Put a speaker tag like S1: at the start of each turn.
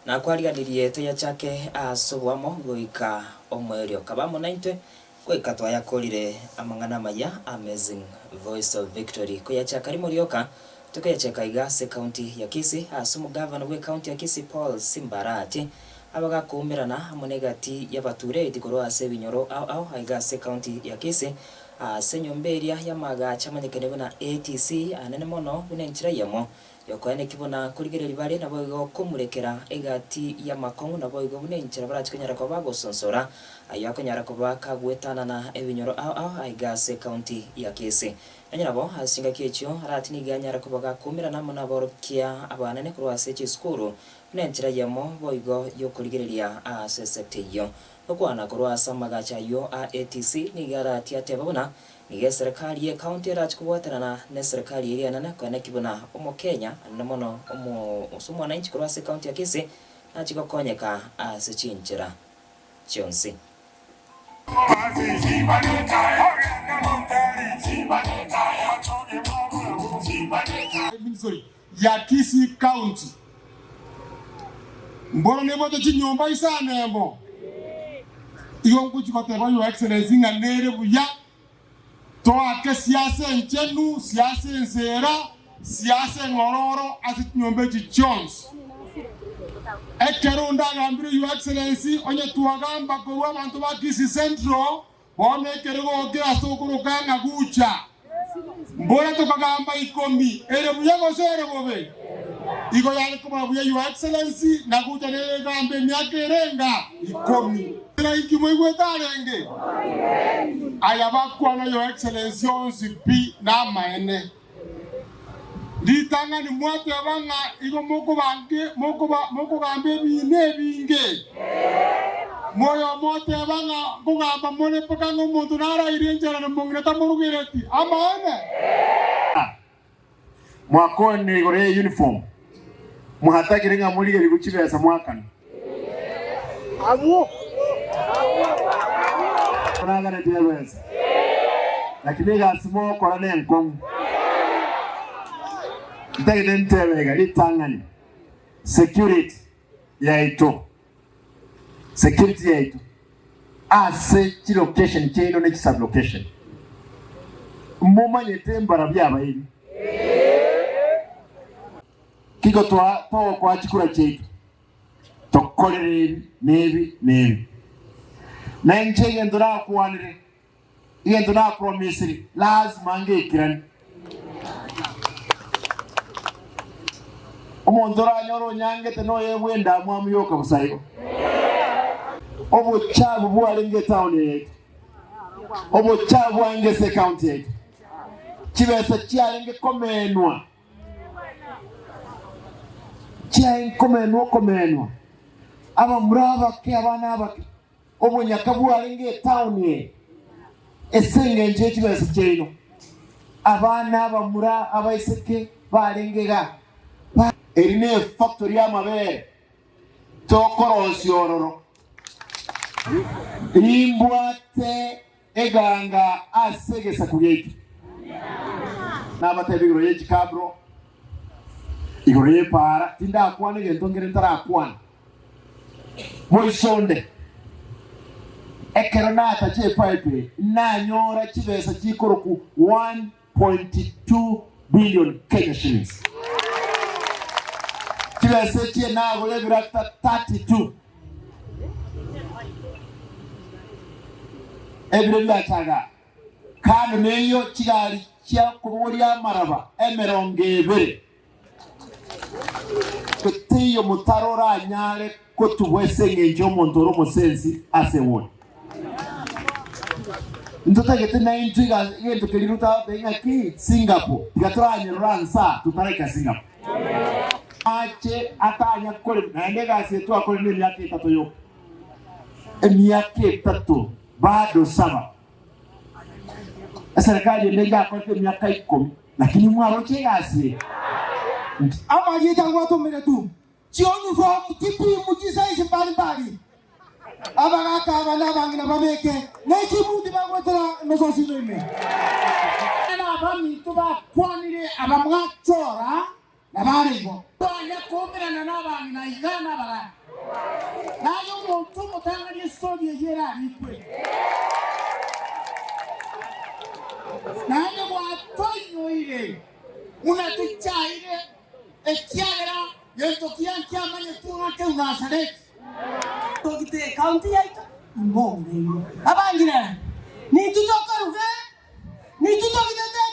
S1: Nakwariganirie toyachake ase oboamo goika omoerio. Kaba amo naintwe goika twayakorire amang'ana amaya Amazing Voice of Victory. Koyachaka rimo rioka, tokoyachaka iga ase ecounty ya Kisii ase omogavana bw'ecounty ya Kisii Paul Simbarati abagakoumerana amo negati y'abatureti korwa ase ebinyoro ao ao aiga ase ecounty ya Kisii ase enyomba eria y'amagacho amanyekene buna ATC anene mono buna enchera eyemo Yokoeneki buna korigereria bare naboigo komurekera egati y'amakong'u naboigo buna enchera barache konyara koba bagosonsora ayio akonyara koba kagoetanana ebinyoro ao ao aiga ase ecounty ya Kisii. Nonye nabo ase chingaki echio Arati nigo anyare koba gakoumerana amo naborokia abanene korwa ase chisukuru buna enchera eyemo boigo yokorigereria ase esecta eyio. Gokwana korwa ase amagacho ayio a ATC nigo Arati ateba buna Nigo eserekari y'ecounty erache kobwatanana neserekari eria enene koeneki buna Omokenya anene mono omo gose omwananchi korwa ase ecounty ya Kisii nache gokonyeka ase chinchera chionsi.
S2: Ministry ya Kisii County. Mboro nebwate chinyomba isano emo. Igo ngochia goteba Your Excellency ng'a nere buya toake siasa enchenu, siasa ensera, siasa eng'ororo ase chinyomba echi chionsi. Ekero onde agambire Your Excellency, onye twagamba korwa abanto ba Kisii Central, Bono ekerogo kere ase okoroka ng'a gucha, mbora tokagamba ikomi, ere buya gose ere bobe? Igo yare koba buya Your Excellency, na gucha nere egambe emiaka ere enga? Ikomi. Ere inki moigwete arenge? Aya bakwana Your Excellency onsi pi namaene. Ritang'ani mwateba ng'a igo mokogamba ebiina ebinge. Moyomo oteba ng'a nkogamba more mpaka ng'a omonto naraire enchera na omong'ina tamorugereti. Amaene?
S3: Mwakwanire igoro ye uniform, mwatagire ng'a morigerigwe chibesa mwakana. Moraganeti ebesa, lakini egasi mogokora nenkong'u. Ntagete ntebe iga ritang'ani, security yaito, security yaito ase chilocation chiaino ne chisublocation, momanyete mbarabwo abaibi. Tigo togokoa chikura chiaito, tokorere ebi, na ebi, na ebi. Na inche egento nakwanire, egento napromisire, lazima ngekeranie. Omonto oranyore onyangete noyo bw'endamwamu yoka bosa igo. Obochabu bwarenge etown eye yaito, obochabu bwarenge ase ecounty yaito, chibesa chiarenge komenwa. Chiaye nkomenwa okomenwa, abamura abake, abana abake, obonyaka bwarenge etaoni eye ase engencho ye chibesa chiaino. Abana abamura abaiseke barenge igaa, Eri nefactory y'amabere tokorosia ororo. Nimbwate Eganga ase egesaku giaito. Nabateebie igoro ye chikabro, igoro y'epaara, tindakwana egento nkere ntarakwana. Moisonde, ekero natacha epipe eye, nanyora chibesa chikorokwa 1.2 billion Kenya shillings. Chibesa echie nagora ebirakita 32. Ebiro biachaga kando neyio chigari chia kobogoria amaraba emerongo ebere. Teiyo motaro oranyare kotubwa ase engencho y'omonto ore omosensi ase ward. Ntotagete naintwe iga egento keria totagotebi ng'aki Singapore, tiga toranyerora nsa totaraika Singapore. Amache atanya korema, naende egasi eye twakorire nemiaka etato yoka. Emiaka etato bado saba. Eserekari ende yakorete emiaka ikomi, lakini mwaroche egasi eye.
S2: Amarieta ngwatomeretwe, chiuniform, chipimu, chisize mbali mbali, abagaka aba na abang'ina babeke, ne chibuti bagoetera emesosino ime. Abaminto bakwanire aba mwachora, nabare igo. Twanya koumerana nabang'ina iga nabagaaka. Estori eyio erarikwe. Naende gwatoinyoire buna tochaire, ekiagera gento kiya nkiamanyetwe ng'a keu Nazareti.
S4: Togite ekaunti yaito imbogereirwe. Abangina, nintwe tokoruga, nintwe togitete.